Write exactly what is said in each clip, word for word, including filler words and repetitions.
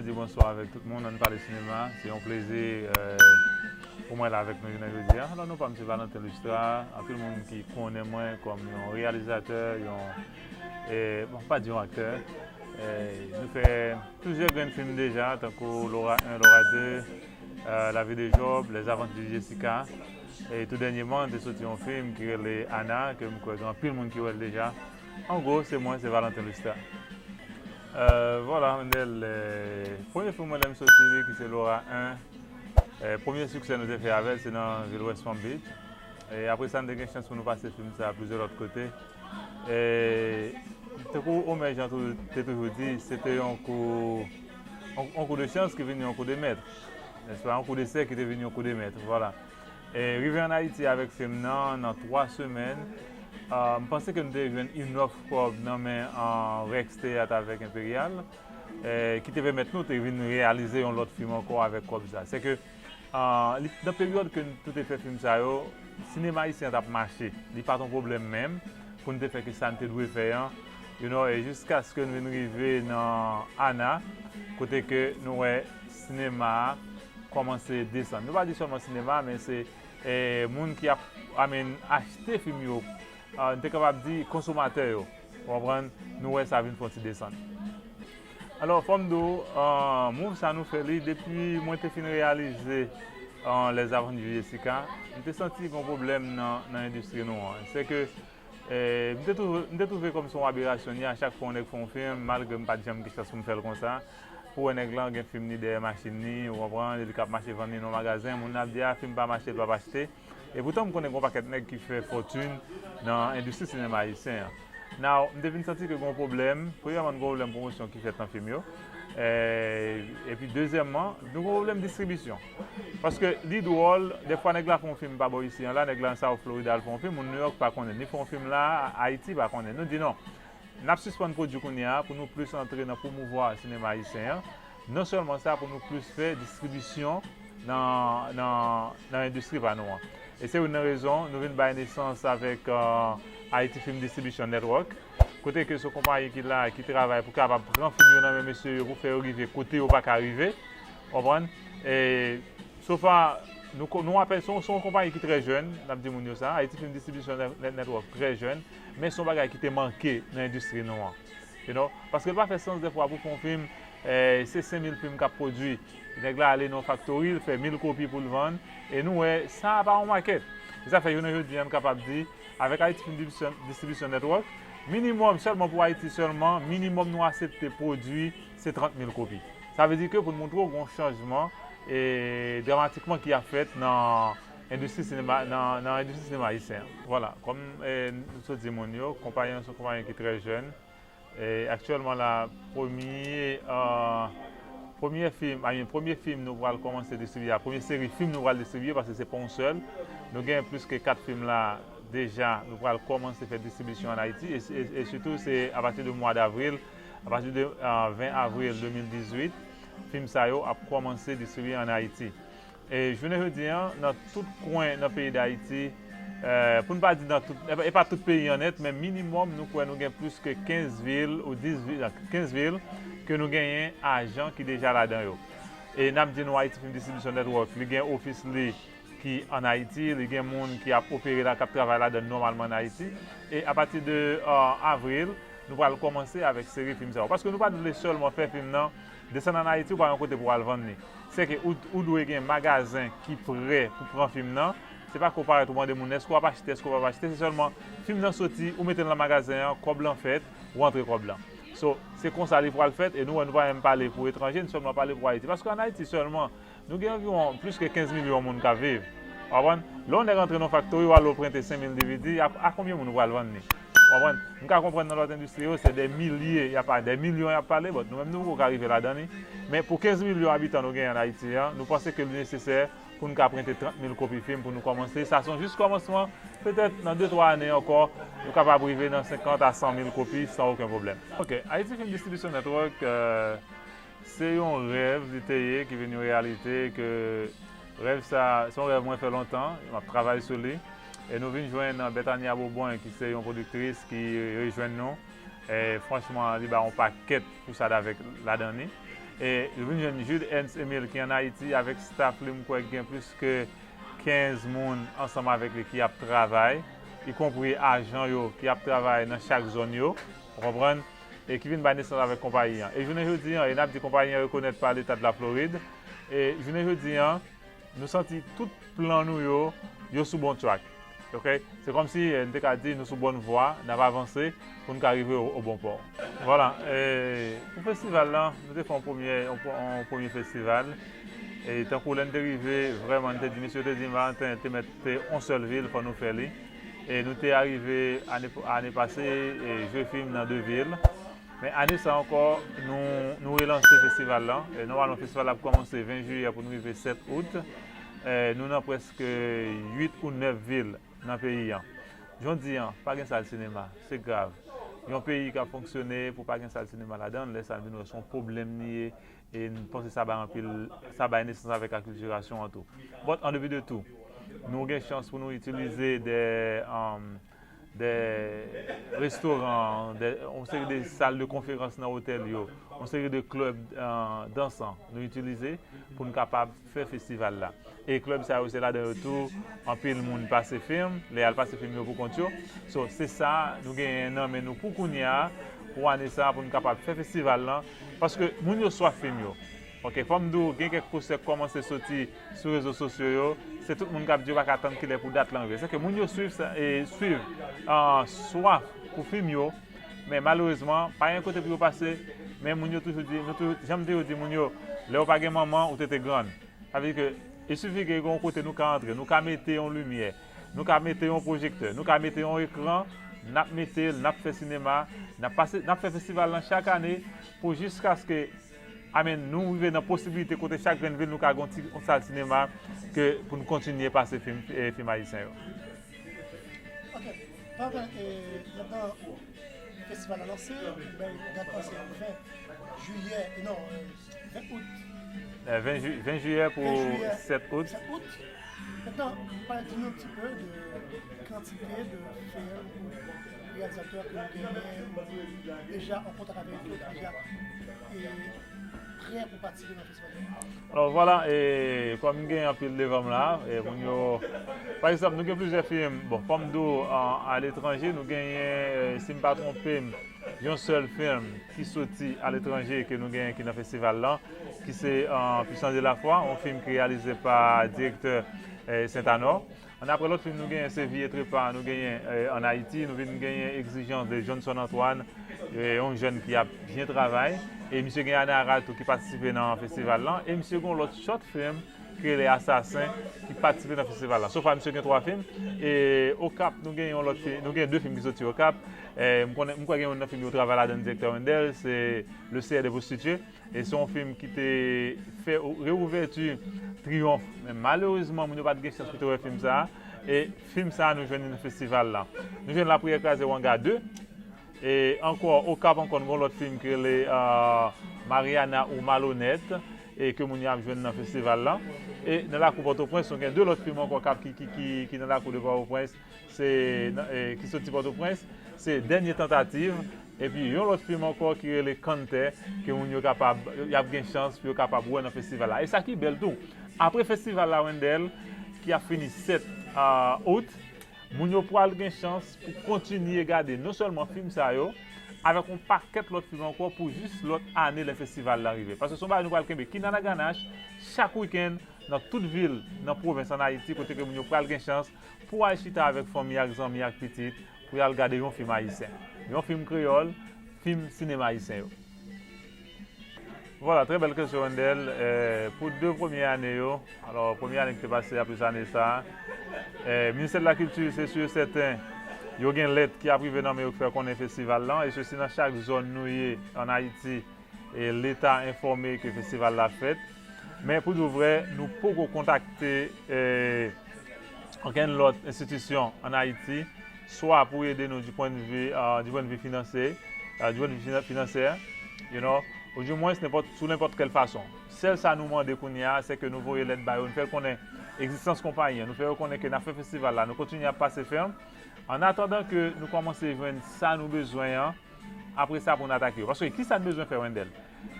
Di bonswa avèk tout moun, ann pale sinema. Se yon plezi, euh, pou mwen la avèk nou jounen jodi a. Alò, non pa m se Valentin Lustra. Anpil moun ki konnen mwen kòm yon reyalizatè, yon, eh, bon, pa di yon aktè. Eh, nou fè plizyè grenn fim deja, tankou Laura un, Laura deux, euh, La vie de Job, Les Aventures de Jessica. E tou dènyèman, te soti yon fim ki rele Anna, ke m kwè gen anpil moun ki wè l deja. An gwo, se mwen, se Valentin Lustra. Euh, vwala, Wendel, euh, premye fim mwen lè m soti li, ki se Laura un, euh, premye siksè nou te fè avè l, se nan vil West Palm Beach. E apre sa, n te gen chans pou nou pase fim sa plizyè lòt kote. E tankou Omer Jean tou, te toujou di, se te yon kou, yon, yon kou de chans ki vin yon kou de mèt. Nèspa? Yon kou de sè ki te vin yon kou de mèt. Vwala. E rive ann Ayiti avèk fim nan, nan twa semèn, ah, m panse ke nou te jwenn inòf kòb nan men, ah, Rex Théâtre avèk Imperial, eh, ki te pèmèt nou te vin reyalize yon lòt fim ankò avèk kòb sa. Se ke, ah, li, nan peryòd ke nou te fè fim sa yo, sinema ayisyen an t ap mache. Li pa t yon pwoblèm menm pou n te fè ke sa n te dwe fè an, you know, e jiskaske n vin rive nan Anna, kote ke nou wè sinema a kòmanse desann. Nou pa di sèlman sinema, men se, eh, moun ki ap, I mean, achte fim yo, ah, n te kapab di konsomatè yo. Ou konprann? Nou wè sa vin fè yon ti desann. Alò, fò m di w, ah, move sa nou fè li, depi mwen te fin reyalize, ah, Les Aventures de Jessica, m te santi gen yon pwoblèm nan, nan endistri nou an. Se ke, eh, m te twouve, m te twouve kòm se yon aberasyon, ni a chak fwa yon nèg fè yon fim, malgre m pa t janm gen chans pou m fè l konsa, pou wè nèg lan gen fim ni dèyè machin ni, ou konprann, li k ap mache vann li nan magazen, moun nan ap di, "A, fim pa mache, l p ap achte." E poutan, m konnen gen yon pakèt nèg ki fè fòtin nan endistri sinema ayisyen an. Now, m te vin santi ke gen yon pwoblèm, premyèman, gen yon pwoblèm pwomosyon ki fèt nan fim yo. Eh, epi, dezyèmman, nou gen yon pwoblèm distribisyon. Paske li dwòl, dèfwa nèg la fè yon fim pa bò isi an la, nèg la nan South Florida, l fè yon fim, moun New York pa konnen. Li fè yon fim la, Ayiti pa konnen. Nou di non. N ap sispann pwodui kounye a pou nou plis antre nan pwomouvwa sinema ayisyen an. Non sèlman sa, pou nou plis fè distribisyon nan, nan, nan endistri pa nou an. E se youn nan rezon nou vin bay nesans avèk, euh, Haiti Film Distribution Network, kote ke se yon konpayi ki la, ki travay pou kapab pran fim yo nan men mesye yo, pou fè yo rive kote yo pa ka rive. Konprann? E so far, nou ko-, nou apèl, se yon, se yon konpayi ki trè jèn, n ap di moun yo sa, Haiti Film Distribution Net-, Network trè jèn, men se yon bagay ki te manke nan endistri nou an. You know? Paske l pa fè sans dèfwa pou fè yon fim, eh, se senk mil fim k ap pwodui. Nèg la ale nan yon faktori, l fè mil kopi pou l vann, e nou wè, sa pa yon makèt. Se sa fè jounen jodi a, n kapab di, avèk Haiti Film Distribution, Distribution Network, minimòm, sèlman pou Ayiti sèlman, minimòm nou aksepte pwodui, se trant mil kopi. Sa vle di ke pou n montre w gen yon chanjman, e, dramatikman ki ap fèt nan endistri sinema, nan, nan endistri sinema ayisyen an. Vwala, kòm, eh, nou sot di moun yo, konpayi an se yon konpayi ki trè jèn. E aktyèlman la, premye, eh, premye fim, I mean, premye fim nou pral kòmanse distribye a, premye seri fim nou pral distribye, paske se pa yon sèl. Nou gen plis ke kat fim la deja, nou pral kòmanse fè distribisyon ann Ayiti, e, e, e sitou se apati de mwa davril, apati de, eh, ven avril de mil dizuit, fim sa yo ap kòmanse distribye ann Ayiti. E jounen jodi a, nan tout kwen nan peyi Dayiti, eh, pou n pa di nan tout, e pa, e pa tout peyi an nèt, men minimòm, nou kwè nou gen plis ke kenz vil ou dis vil, kenz vil ke nou genyen ajan ki deja ladan yo. E n ap di nou Haiti Film Distribution Network, li gen ofis li ki ann Ayiti, li gen moun ki ap opere la, k ap travay ladan nòmalman ann Ayiti. E apati de, eh, avril, nou pral kòmanse avèk seri fim sa yo. Paske nou pa t vle sèlman fè fim nan, desann ann Ayiti, ou pa yon kote pou w al vann li. Se ke ou, ou dwe gen magazen ki prè pou pran fim nan. Se pa ke w parèt ou mande moun, èske w ap achte, èske w p ap achte. Se sèlman fim nan soti, ou mete l nan magazen an, kòb lan fèt, ou antre kòb lan. So, se konsa li pral fèt, e nou wè nou pa menm pale pou etranje, nou sèlman pale pou Ayiti. Paske ann Ayiti sèlman, nou gen anviwon plis ke kenz milyon moun k ap viv. W konprann? Lè yon nèg antre nan yon faktori, w al ou prente senk mil D V D, a, a konbyen moun ou pral vann li? W konprann? M ka konprann nan lòt endistri yo, se dè milye y ap pale, dè milyon y ap pale, but nou menm nou poko ka rive ladan li. Men pou kenz milyon abitan nou genyen ann Ayiti an, nou panse ke li nesesè pou n ka prente trant mil kopi fim pou nou kòmanse. Sa se yon jis kòmansman. Petèt nan de twa ane ankò, nou kapab rive nan senkant a san mil kopi san okenn pwoblèm. Ok, Haiti Film Distribution Network, euh, se yon rèv li te ye ki vin yon reyalite, ke rèv sa, se yon rèv mwen fè lontan, m ap travay sou li. E nou vin jwenn Bethania Beaubrun, ki se yon pwodiktris ki rejwenn nou. E franchman, li bay yon pakèt pousad avèk ladan li. E nou vin jwenn Jude Ernst Emile ki ann Ayiti avèk staff li, m kwè gen plis ke kenz moun ansanm avèk li ki ap travay, ikonpri ajan yo ki ap travay nan chak zòn yo, ou konprann? E ki vin bay nesans avèk konpayi an. E jounen jodi an, e n ap di konpayi an rekonèt pa Leta de la Florid. E jounen jodi an, nou santi tout plan nou yo, yo sou bon track. Ok? Se kòmsi, eh, n te ka di nou sou bòn vwa, n ap avanse pou n ka rive o, o bon pò. Vwala, eh, pou festival lan, nou te fè yon premye, yon, yon premye festival. E tankou lè n te rive, vrèman, n te di, mesye yo te di, Valentin, te mèt te yon sèl vil, fò nou fè li. E nou te arive ane, ane pase, e jwe fim nan de vil. Men ane sa ankò, nou, nou relanse festival lan. E nòmalman, festival la ap kòmanse ven jiyè pou nou rive sèt out. E nou nan prèske uit ou nèf vil nan peyi an. Jan w di an, pa gen sal sinema. Se grav. Yon peyi k ap fonksyone pou pa gen sal sinema ladan l, lè sa n vin wè se yon pwoblèm li ye. E n panse sa bay anpil, sa bay nesans avèk akiltirasyon an tou. But, an depi de tou, nou gen chans pou nou itilize de, um, de restoran, de, yon seri de sal de konferans nan otèl yo, yon seri de klèb, uh, dansan nou itilize pou n kapab fè festival la. E klèb sa yo, se ladan yo tou, anpil moun pase fim, lè y al pase fim yo pou kont yo. So, se sa nou genyen nan men nou pou kounye a, pou ane sa, pou n kapab fè festival lan, paske moun yo swaf fim yo. Ok, fò m di w, gen kèk postè k kòmanse soti sou rezo sosyo yo, se tout moun k ap di yo pa ka tann kilè pou dat lan rive. Se ke moun yo swiv sa, e swiv, ah, swaf pou fim yo, men malerezman, pa gen kote pou yo pase, men moun yo toujou di, nou toujou, jan m toujou di moun yo, lè w pa gen manman, ou te te grann. Sa vle di ke, il suffit ke gen yon kote nou ka antre, nou ka mete yon limyè, nou ka mete yon pwojektè, nou ka mete yon ekran, n ap mete l, n ap fè sinema, n ap pase, n ap fè festival lan chak ane pou jiskaske, amèn, nou rive nan posibilite kote chak grenn vil nou ka gen yon ti, yon sal sinema ke pou n kontinye pase fim, eh, fim ayisyen yo. Ok. Pandan, eh, pandan festival la lanse, ben, dat lan se ven jiyè, non, eh, ven out. Eh, ven ju-, ven jiyè pou ven jiyè, sèt out. Sèt out. Mentnan, pale di nou un petit peu de kantite de film ou reyalizatè ke nou genyen, ou deja an kontak avèk yo, ki deja, eh, prè pou patisipe nan festival la. Alò, vwala, e, kòm m gen anpil devan m la, e, moun yo, pa egzanp, nou gen plizyè fim, bon, fò m di w, a, aletranje, nou genyen, e, si m pa twonpe m, yon sèl fim ki soti aletranje ke nou genyen ki nan festival lan, ki se, e, Puissance de la foi, yon fim ki reyalize pa direktè, e, Saint Anor. Annapre lòt fim nou genyen se Vie et Trépas, nou genyen, e, ann Ayiti, nou vin genyen Exigence de Johnson Antoine, e, yon jèn ki ap byen travay. E misye gen Anara tou ki patisipe nan festival lan. E misye gen yon lòt short film ki rele Assassin ki patisipe nan festival lan. So far misye gen twa fim. E Okap nou gen yon lòt fim, nou gen de fim ki soti Okap. E, m konnen, m kwè gen youn nan fim yo travay ladan direktè Wendell, se Le Celler des Prostituées. E se yon fim ki te fè ou-, reouvèti Triyonf. Men malerezman, moun yo pa t gen chans pou te wè fim sa a. E fim sa a, nou jwenn li nan festival la. Nou jwenn Lapriyè Kraze Wanga de. E ankò, Okap ankò, nou gen yon lòt fim ki rele, ah, Mariana ou Malonèt, e ke moun yo ap jwenn nan festival la. E nan lakou Pòtoprens, nou gen de lòt fim ankò k ap ki, ki, ki, ki nan lakou de Pòtoprens. Se, e, ki soti Pòtoprens, se Dènye Tantativ, epi yon lòt fim ankò ki rele Kantè, ke moun yo kapab, y ap gen chans pou yo kapab wè nan festival la. E sa ki bèl tou, apre festival la, Wendell, ki ap fini sèt, a, out, moun yo pral gen chans pou kontinye gade non sèlman fim sa yo, avèk yon pakèt lòt fim ankò pou jis lòt ane lè festival la rive. Paske se yon bagay nou pral kenbe ki nan laganach, chak wikenn, nan tout vil, nan pwovens ann Ayiti, kote ke moun yo pral gen chans pou al chita avèk fanmi ak zanmi ak pitit, pou y al gade yon fim ayisyen. Yon fim kreyòl, fim sinema ayisyen yo. Vwala, trè bèl kesyon, Wendell. Eh, pou de premye ane yo, alò, premye ane ki te pase a plis ane sa a, eh, Ministè de la Kilti, se si e sèten, yo gen lèt ki ap rive nan men yo ki fè konnen festival lan, e sesi nan chak zòn nou ye ann Ayiti, e Leta enfòme ke festival la fèt. Men pou di w vrè, nou poko kontakte, eh, okenn lòt enstitisyon ann Ayiti, swa pou ede nou du point de vue, ah, du point de vue financier, ah, du point de vue finan-, financier, you know, ou du moins nenpòt, sou nenpòt kèl fason. Sèl sa nou mande kounye a, se ke nou voye lèt ba yo, nou fè yo konnen egzistans konpayi an, nou fè yo konnen ke n ap fè festival la, nou kontinye ap pase fèm. An atandan ke nou kòmanse jwenn sa nou bezwen an, apre sa pou n atake yo. Paske kisa n bezwen fè, Wendell?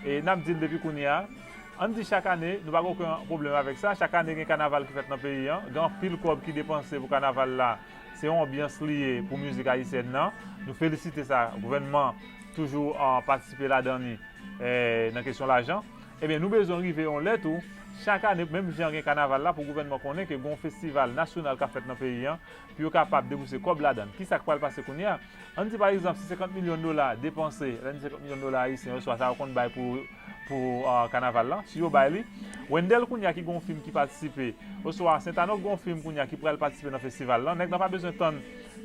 E n ap di l depi kounye a, ann di chak ane, nou pa gen okenn pwoblèm avèk sa. Chak ane gen kanaval ki fèt nan peyi an. Gen anpil kòb ki depanse pou kanaval la. Se yon anbyans li ye pou mizik ayisyèn nan. Nou felisite sa. Gouvènman toujou an patisipe ladan li, eh, nan kesyon lajan. Ebyen, nou bezwen rive yon lè tou. Chak ane, menm jan gen kanaval la, pou gouvènman konnen ke gen yon festival nasyonal k ap fèt nan peyi an, pou yo kapab debouse kòb ladan l. Kisa k pral pase kounye a? Ann di, pa egzanp, si senkant milyon dola depanse, lè n di senkant milyon dola ayisyen, oswa sa yo konn bay pou, pou ah, kanaval la, si yo bay li, Wendell kounye a ki gen yon fim ki patisipe, oswa Sentanòf gen yon fim kounye a ki pral patisipe nan festival la, nèg la pa bezwen tann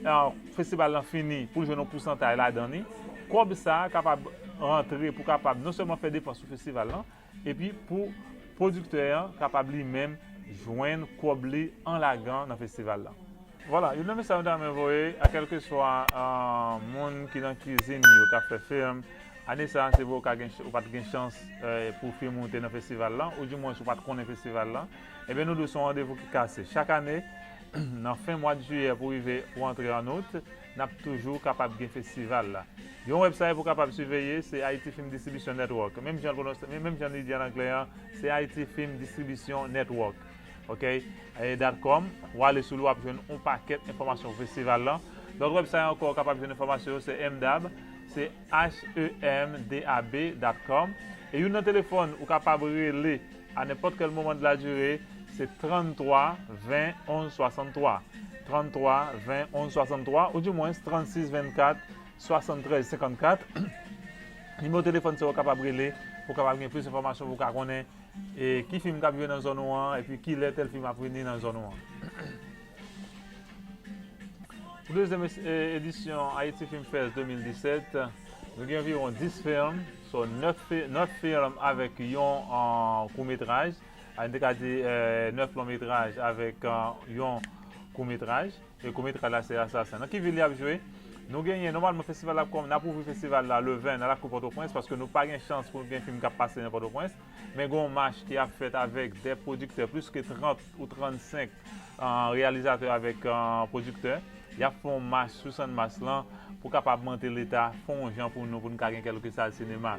ah, festival la fini pou l jwenn yon pousantay ladan li. Kòb sa a kapab rantre pou kapab non sèlman fè depans pou festival la, epi pou pwodiktè an kapab li menm jwenn kòb li an lagan nan festival la. Vwala, youn nan mesaj mwen ta renmen voye a kèlkeswa ah, moun ki nan kizin yo k ap fè fim. Ane sa a, se vre ou ka gen, ch- ou pa t gen chans eh, pou fim ou te nan festival la, oudimwens ou pa t konnen festival la. Ebyen, nou di w se yon randevou ki kase. Chak ane, nan fen mwa jiyè pou rive pou antre an out, n ap toujou kapab gen festival la. Yon website pou kapab siveye, se Haiti Film Distribution Network. Menm jan l pwononse, menm jan li di an anglè an, se Haiti Film Distribution Network. Ok? E dot com, w ale sou li, w ap jwenn yon pakèt enfòmasyon pou festival la. Lòt website ankò, w kapab jwenn enfòmasyon yo, se M D A B, se H E M D A B dot com. E youn nan telefòn, ou kapab rele a nenpòt kèl moman de la durée, se tranntrwa ven onz swasanntwa. Tranntrwa ven onz swasanntwa, oudimwens trannsis vennkat swasanntrèz senkannkat. Nimewo telefòn sa w kapab rele pou w kapab gen plis enfòmasyon, pou w ka konnen e ki fim k ap jwe nan zòn ou an, epi kilè tèl fim ap vini nan zòn ou an. Pou dezyèm es- e- edisyon Haiti Film Fest de mil disèt, nou gen anviwon dis fim, so nèf fi- nèf fim avèk yon ah, kout metraj. Ah, nou te ka di eh, nèf long metraj avèk ah, yon kout metraj. E kout metraj la se Assassin. Nan ki vil y ap jwe? Nou genyen, nòmalman, festival la ap kòm, n ap ouvri festival la le ven nan lakou Pòtoprens, paske nou pa gen chans pou gen fim k ap pase nan Pòtoprens. Men gen yon mach ki ap fèt avèk de pwodiktè, plis ke trant ou trannsenk ah, reyalizatè avèk ah, pwodiktè. Y ap fè yon mach sou Sannmas lan pou kapab mande Leta fè yon jan pou nou, pou n ka gen kèlkeswa sinema.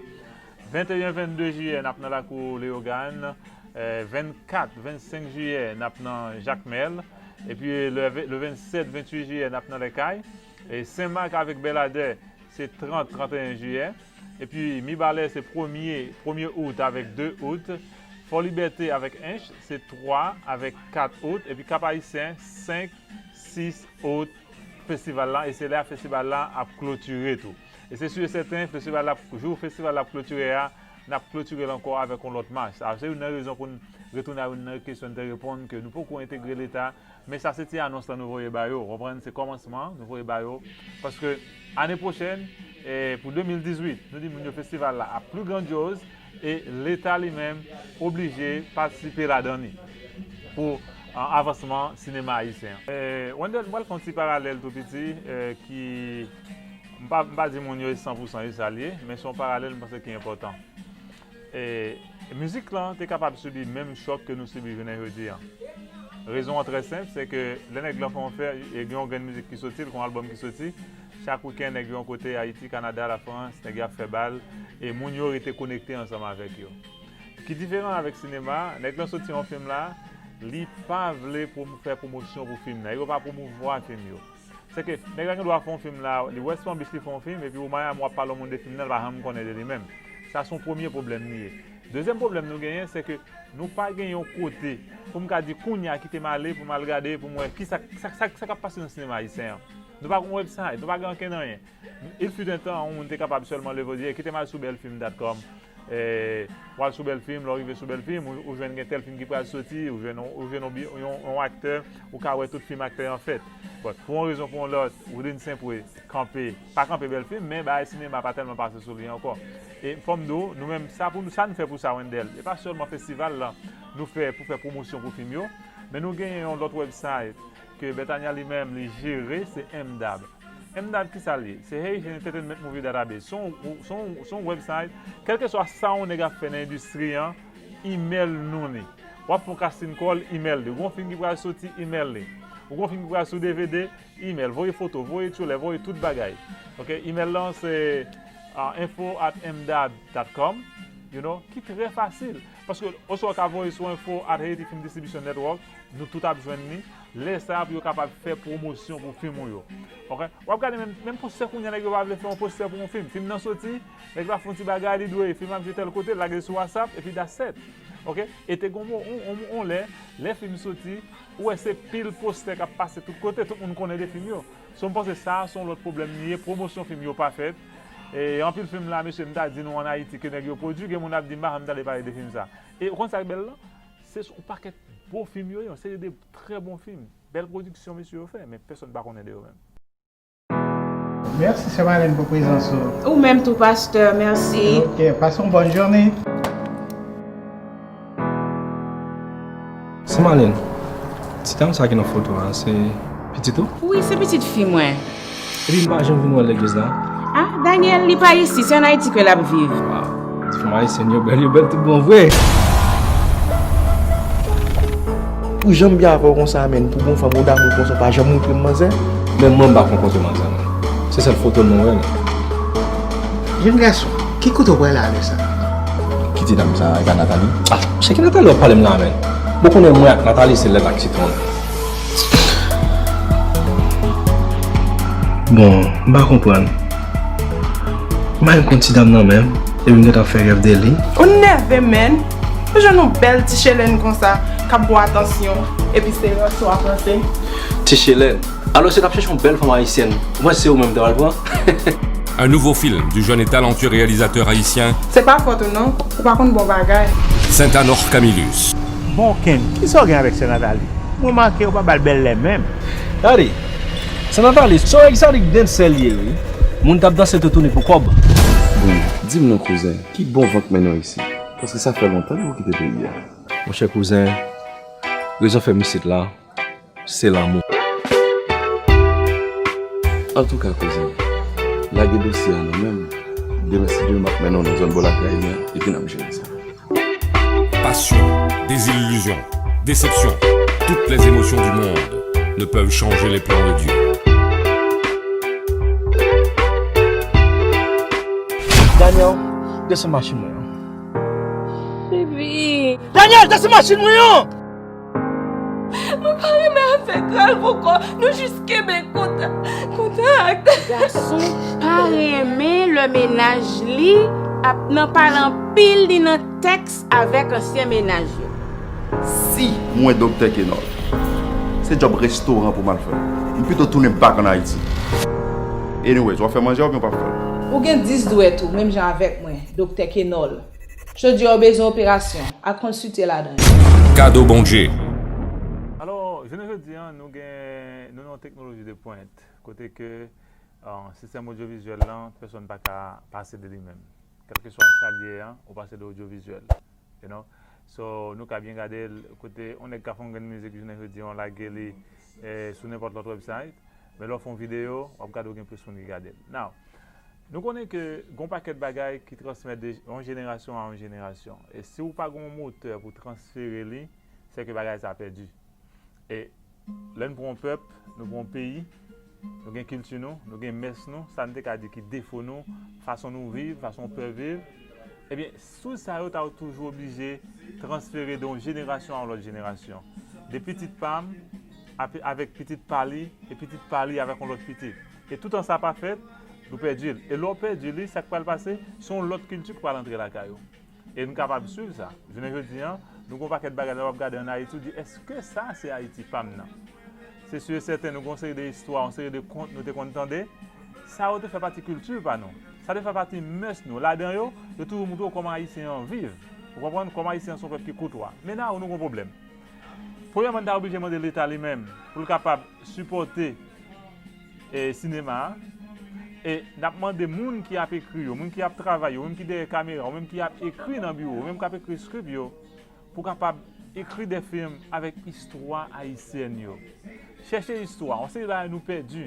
Venteyen, vennde jiyè, n ap nan lakou Leyogàn. Eh, vennkat, vennsenk jiyè, n ap nan Jakmèl. Epi le, le vennsèt, vennwit jiyè, n ap nan Lèkay. E Senmak avèk Bèladè, se trant, tranteyen jiyè. Epi Mibalè, se premye, premye out avèk de out. Fò Libète avèk Ench, se twa avèk kat out. Epi Kap Ayisyen, senk, sis out festival la. E se lè festival la ap klotire tou. E se si e sèten, festival la, jou festival la ap klotire a, n ap klotire l ankò avèk yon lòt mach. Sa se youn nan rezon pou n retounen a youn nan kesyon n te reponn, ke nou poko entegre Leta. Men sa se ti anons lan nou voye ba yo. Ou konprann? Se kòmansman, nou voye ba yo. Paske ane pwochèn, eh, pou de mil dizuit, nou di moun yo festival la ap pli grandyoz e Leta li menm oblije patisipe ladan li pou ah, avansman sinema ayisyen an. Eh, Wendell, m pral fè yon ti paralèl tou piti eh, ki, m pa, m pa di moun yo e san pou san e sa l ye, men se yon paralèl m panse ki enpòtan. E mizik lan te kapab sibi menm chòk ke nou sibi jounen jodi an. Rezon an trè senp, se ke lè nèg lan fè yon fè, e gen yon grenn mizik ki soti, l gen yon albòm ki soti, chak wikenn nèg yo yon kote, Ayiti, Kanada, Lafrans, nèg yo ap fè bal, e moun yo rete konekte ansanm avèk yo. Ki diferan avèk sinema, nèg lan soti yon fim la, li pa vle pwom- fè pwomosyon pou fim nan, yo pa pwomouvwa fim yo. Se ke nèg la gen dwa fè yon fim la, li West Palm Beach li fè yon fim, epi ou Miami w ap pale yon moun de fim nan, l pa janm konnen de li menm. Sa se yon premye pwoblèm li ye. Dezyèm pwoblèm nou genyen, se ke nou pa gen yon kote pou m ka di kounye a kite m ale, pou m al gade, pou m wè kisa sa, sa, sa k ap pase nan sinema ayisyen an. Nou pa gen yon website, nou pa gen ankenn anyen. Il fut un temps, yon moun te kapab sèlman leve di, kite m al sou bèl fim dot com. Eh, w al sou bèl fim, lè w rive sou bèl fim, ou, ou jwenn gen tèl fim ki pral soti, ou jwenn, ou jwenn yon, yon, yon aktè, ou ka wè tout fim aktè an fèt. Bon, pou yon rezon pou yon lòt, Wilin Senpwe kanpe, pa kanpe bèl fim, men bagay sinema pa tèlman pase sou li ankò. E fò m di w, nou menm, sa pou nou, sa n fè pou sa, Wendell, e pa sèlman festival lan nou fè pou fè pwomosyon pou fim yo, men nou genyen yon lòt website ke Bethania li menm li jere, se M D A B. M D A B ki sa l ye? Se Haitian Entertainment Movie Database. Se yon, se yon, se yon website, kèlkeswa sa yon nèg ap fè nan endistri an, email nou li. W ap fè yon casting call, email li. Ou gen yon fim ki pral soti, email li. Ou gen yon fim ki pral sou D V D, email. Voye foto, voye tchoulè, voye tout bagay. Ok, email lan se uh, info at m dad dot com, you know, ki trè fasil. Paske oswa w ka voye sou info at Haiti Film Distribution Network, nou tout ap jwenn li. Lè sa a, pou yo kapab fè pwomosyon pou fim ou yo. Ok? W ap gade menm, menm postè kounye a, nèg yo pa vle fè yon postè pou yon fim. Fim nan soti, nèg la fè yon ti bagay, li dwe, fim ap jwe tèl kote, lage l sou WhatsApp, epi that's it. Ok? E te gon mo, on, on, on lè, lè fim soti, ou wè se pil postè k ap pase tout kote, tout moun konnen de fim yo. So, m panse sa a se yon lòt pwoblèm li ye, pwomosyon fim yo pa fèt. E anpil fim la, mesye, m ta di nou ann Ayiti ke nèg yo pwodui, gen moun ap di m pa janm tande pale de fim sa. E ou konn sa k bèl lan? Se yon pakèt bon fim yo ye, yon seri de trè bon fim. Bèl pwodiksyon mesye yo fè, men pèsonn pa konnen de yo menm. Mèsi, Sè Malèn, pou prezans ou. Ou menm tou, pastè, mèsi. Ok, pase yon bòn jounen. Sè Malèn, ti dam sa ki nan foto a, se pitit ou? Wi, se pitit fi mwen. Epi m pa janm vin wè l legliz la. Ah, Daniel, li pa isi, se ann Ayiti ke l ap viv. Waw, ti fanm ayisyèn yo bèl, yo bèl tout bon vre. Pou jan m byen avè w konsa, menn, pou gon fanm ou damou konsa, w pa janm montre m manzè? Menm mwen, m pa konn kote manzè, menn. Se sèl foto l mwen wè, menn. Jenn gason, ki kote w prale alè sa? Ki ti dam sa, e pa Nathalie? Ah, se ki Nathalie w ap pale m la, menn? Bon, konnen mwen ak Nathalie se lèt ak sitwon. Bon, m pa konprann. M al konn ti dam nan menm, epi m gentan fè rèv de li. Ou nève, menn. Ou jwenn yon bèl ti chelèn konsa, k ap ba w atansyon, epi se ranse w ap ranse. Ti chelèn? Alò, si w t ap chèche yon bèl fanm ayisyèn, ou panse se ou menm m ta pral pran? Un nouveau film du jeune et talentueux réalisateur haïtien. Se pa fòt ou non, ou pa konn bon bagay. Saint Anor Camillus. Bon Ken, kisa w gen avèk sè Nathalie? M remake ou pa ba l bèl lè menm. Gade, sè Nathalie, se yon egzatik dansè l ye wi. Moun t ap danse toutouni pou kòb. Bon, di m non kouzen, ki bon van k mennen w isit? Paske sa fè lontan depi w kite peyi a. Monchè kouzen, rezon fè m isit la, se lanmou. Antouka kouzen, lage dosye a nan men m. Demen si Dye vle m ap mennen w nan zòn bò lakay mwen epi n ap jere sa. Passion, désillusion, déception, toutes les émotions du monde ne peuvent changer les plans de Dieu. Daniel, desann machin mwen an. Baby. Daniel, desann machin mwen an! Mwen pa renmen afè kalv ankò. Nou jis kenbe kontak. Kontak. Gason pa renmen lè mennaj li ap nan pale anpil li nan tèks avèk ansyen mennaj yo. Si m wè Doktè Kenòl, se djòb restoran pou m al fè. M pito tounen back ann Ayiti. Anyways, w ap fè manje a oubyen w p ap fè l? Ou gen dis dwèt ou, menm jan avèk mwen, Doktè Kenòl. Jodi a w bezwen operasyon, al konn site ladan yo. Kado Bondye. Alò, jounen jodi a, nou gen, nou nan yon teknoloji de pwent, kote ke, uh, sistèm odyovizyèl lan, pèsonn pa ka pase de li menm. Kèlkeswa sa l ye a, ou pase de odyovizyèl. You know? So, nou ka byen gade l, kote yon nèg ka fè yon grenn mizik jounen jodi a, w lage li eh, sou nenpòt lòt website, men lè w fè yon videyo, w ap gade w gen plis moun ki gade l. Now, nou konnen ke gon pakèt bagay ki transmèt de yon jenerasyon a yon jenerasyon. E si w pa gen yon motè pou transfere li, se ke bagay sa pèdi. E lè n pran yon pèp, nou pran yon peyi, nou gen kilti nou, nou gen mès nou, sa n te ka di ki defo nou, fason nou viv, fason pè viv, ebyen, souz sa yo ta toujou oblije transfere de yon jenerasyon a yon lòt jenerasyon. De pitit pa m, ape- avèk pitit pa li, e pitit pa li avèk yon lòt pitit. E toutan sa pa fèt, nou pèdi l. E lè w pèdi li, sa k pral pase, se yon lòt kilti k pral antre lakay ou. E n kapab swiv sa. Jounen jodi a, nou gen yon pakèt bagay lè w ap gade ann Ayiti, w di, èske sa se Ayiti pa m nan? Se si e sèten, nou gen yon seri de istwa, yon seri de kont nou te konn tande. Sa yo te fè pati kilti pa nou. Sa te fè pati mès nou. Ladan yo, yo toujou montre w kòman Ayisyen an viv. Ou konprann? Kòman Ayisyen an se yon pèp ki koutwa. Men nowadays, nou gen yon pwoblèm. Premyèman, n ta oblije mande Leta li menm pou l kapab sipòte e, sinema a. E n ap mande moun ki ap ekri yo, moun ki ap travay yo, moun ki dèyè kamera, ou menm ki ap ekri nan biwo, ou menm k ap ekri script yo, pou kapab ekri de fim avèk istwa ayisyèn yo. Chèche istwa, yon seri bagay nou pèdi,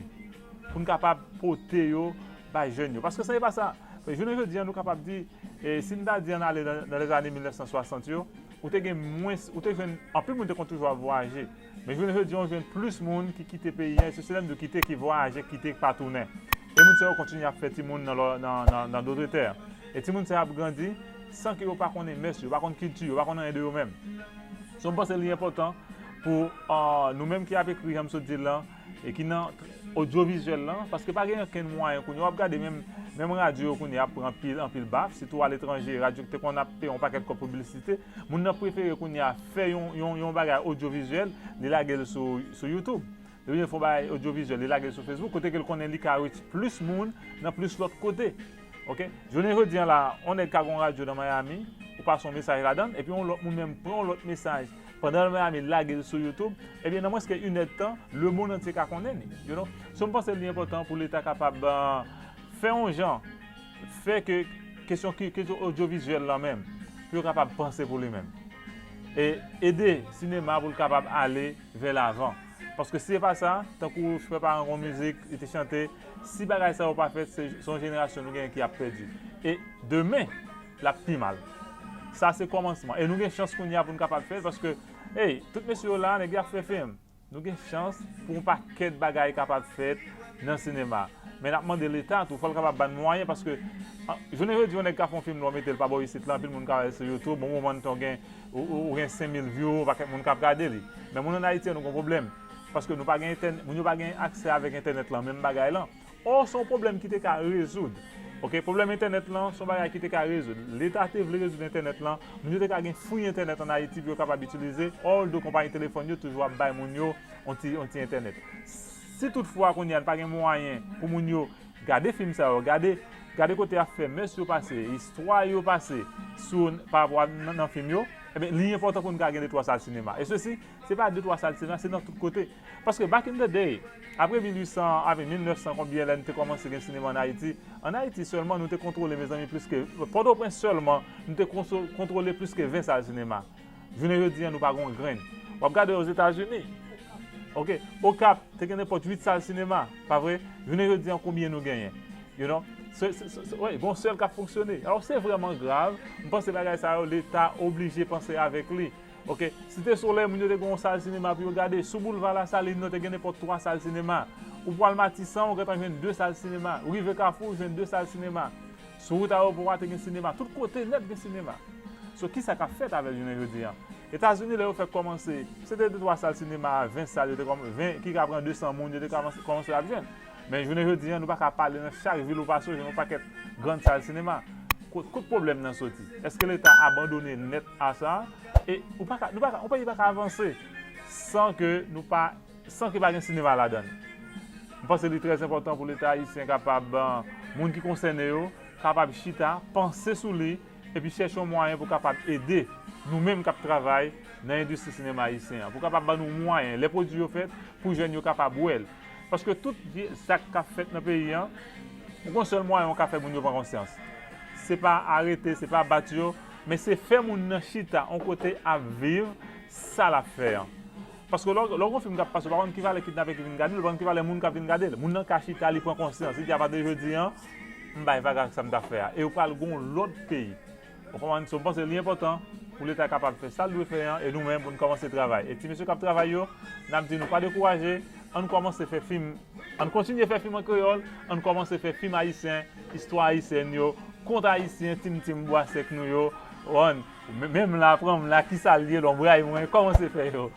pou n kapab pote yo bay jèn yo. Paske si se pa sa, jounen jodi a, nou kapab di, e, si n ta di ann ale nan, nan lèzane mil nèf san swasant yo, ou te gen mwens, ou te jwenn, anpil moun te konn toujou ap vwayaje. Men jounen jodi a, w jwenn plis moun ki kite peyi a, e se sèlman yo kite ki vwayaje, kite ki pa tounen. E moun sa yo kontinye ap fè timoun nan, lò- nan, nan, nan dòt tè. E timoun sa yo ap grandi san ke yo pa konnen mès yo, yo pa konn kilti yo, yo pa konn anyen de yo menm. So, m panse li enpòtan pou uh, nou menm ki ap ekri, jan m sot di l lan, e ki nan odyovizyèl lan, paske pa gen okenn mwayen kounye a. W ap gade menm, menm radyo yo kounye a ap pran anpil, anpil baf, sitou aletranje, radyo ki te konn ap peye yon pakèt kòb piblisite, moun nan prefere kounye a fè yon, yon, yon bagay odyovizyèl, li lage l sou, sou YouTube. Li vin fè yon bagay odyovizyèl, li lage l sou Facebook, kote ke l konnen li ka reach plis moun nan plis lòt kote. Ok? Jounen jodi an la, yon nèg ka gen yon radyo nan Miami, ou pase yon mesaj ladan l, epi yon lòt moun menm pran yon lòt mesaj pandan l Miami, l lage l sou YouTube, ebyen, nan mwens ke inèdtan, lemonn antye ka konnen li. You know? So, m panse li enpòtan pou Leta kapab uh, fè yon jan, fè ke kesyon, kesyon odyovizyèl lan menm, pou yo kapab panse pou li menm. E ede sinema pou l kapab ale vè lavan. Paske si se pa sa, tankou frè pa gen yon mizik, li te chante, si bagay sa yo pa fèt, se se yon jenerasyon nou genyen ki ap pèdi. E demen, l ap pi mal. Sa se kòmansman. E nou gen chans kounye a pou n kapab fè l, paske, hey, tout mesye yo la, nèg y ap fè fim. Nou gen chans pou yon pakèt bagay kapab fèt nan sinema. Men n ap mande Leta tou, fò l kapab ban mwayen, paske an, jounen jodi, yon nèg ka fè yon fim, lè w mete l pa bò isit la, anpil moun ka wè l sou YouTube, bon moman tan w gen, ou, ou, ou gen senk mil view, yon pakèt moun k ap gade li. Men moun ann Ayiti an, nou gen yon pwoblèm. Paske nou pa gen entèn- moun yo pa gen aksè avèk entènèt lan, menm bagay lan. Or, se yon pwoblèm ki te ka rezoud. Ok, pwoblèm entènèt lan, se yon bagay ki te ka rezoud. Leta te vle rezoud entènèt lan, moun yo te ka gen free entènèt ann Ayiti pou yo kapab itilize, although konpayi telefòn yo toujou ap bay moun yo yon ti, yon ti entènèt. Si toutfwa kounye a n pa gen mwayen pou moun yo gade fim sa yo, gade, gade kote afè mès yo pase, istwa yo pase sou, pa rapò a nan, nan fim yo, ebyen, li enpòtan pou n ka gen de twa sal sinema. E sesi, se pa de twa sal sinema, se nan tout kote. Paske back in the day, apre mil uit san, apre mil nèf san konbyen lè n te kòmanse gen sinema ann Ayiti, ann Ayiti sèlman nou te kontwole, mezanmi, plis ke, Pòtoprens sèlman, nou te konso- kontwole plis ke ven sal sinema. Jounen jodi an, nou pa gen yon grenn. W ap gade Ozetazini, ok, Okap te gen nenpòt uit sal sinema, pa vre? Jounen jodi an, konbyen nou genyen? You know? Se, se, se, se, wi, gen yon sèl k ap fonksyone. Alò, se vrèman grav. M panse bagay sa yo, Leta oblije panse avèk li. Ok, Site Solèy, moun yo te gen yon sal sinema pou yo gade. Sou boulva Lasalin, nou te gen nenpòt twa sal sinema. Ou pral Matisan, ou gentan jwenn de sal sinema. Ou rive Kafou, ou jwenn de sal sinema. Sou wout ayewopò a, te gen sinema. Tout kote nèt gen sinema. So, kisa k ap fèt avè l jounen jodi an? Etazini, lè yo fèk kòmanse, se te de twa sal sinema, ven sal, yo te kòm- ven ki ka pran de san moun, yo te kòmanse kòmanse ap jwenn. Men jounen jodi an, nou pa ka pale nan chak vil ou pase, ou jwenn yon pakèt grann sal sinema. Kot, kot pwoblèm nan soti? Èske Leta abandone nèt a sa? E ou pa ka, nou pa ka, yon peyi pa ka avanse san ke nou pa, san ke pa gen sinema ladan l. M panse li trè enpòtan pou Leta ayisyen kapab, euh, moun ki konsène yo, kapab chita, panse sou li, epi chèche yon mwayen pou kapab ede nou menm k ap travay nan endistri sinema ayisyen an, pou kapab ban nou mwayen, lè pwodui yo fèt, pou jèn yo kapab wè l. Paske tout vye zak k ap fèt nan peyi an, ou gen yon sèl mwayen ou ka fè moun yo pran konsyans. Se pa arete, se pa bat yo, men se fè moun nan chita yon kote ap viv sa l ap fè an. Paske lè, lè w gen yon fim k ap pase, ou pa konn ki valè kidnapè ki vin gade l, ou pa konn ki valè moun k ap vin gade l. Moun nan ka chita, li pran konsyans, li di, apati de jodi an, m bay vaga ak sa m t ap fè a. E ou pral gen yon lòt peyi. Ou konprann? So, m panse li enpòtan pou Leta kapab fè sa l dwe fè an, e nou menm pou n kòmanse travay. E ti mesye k ap travay yo, n ap di nou pa dekouraje, ann kòmanse fè fim, ann kontinye fè fim an kreyòl, ann kòmanse fè fim ayisyen, istwa ayisyèn yo, kont ayisyen, Tim Tim Bwa Sèk nou yo, w konprann? Men- menm la, pran m la, kisa l ye, lonbray mwen, kòmanse fè yo.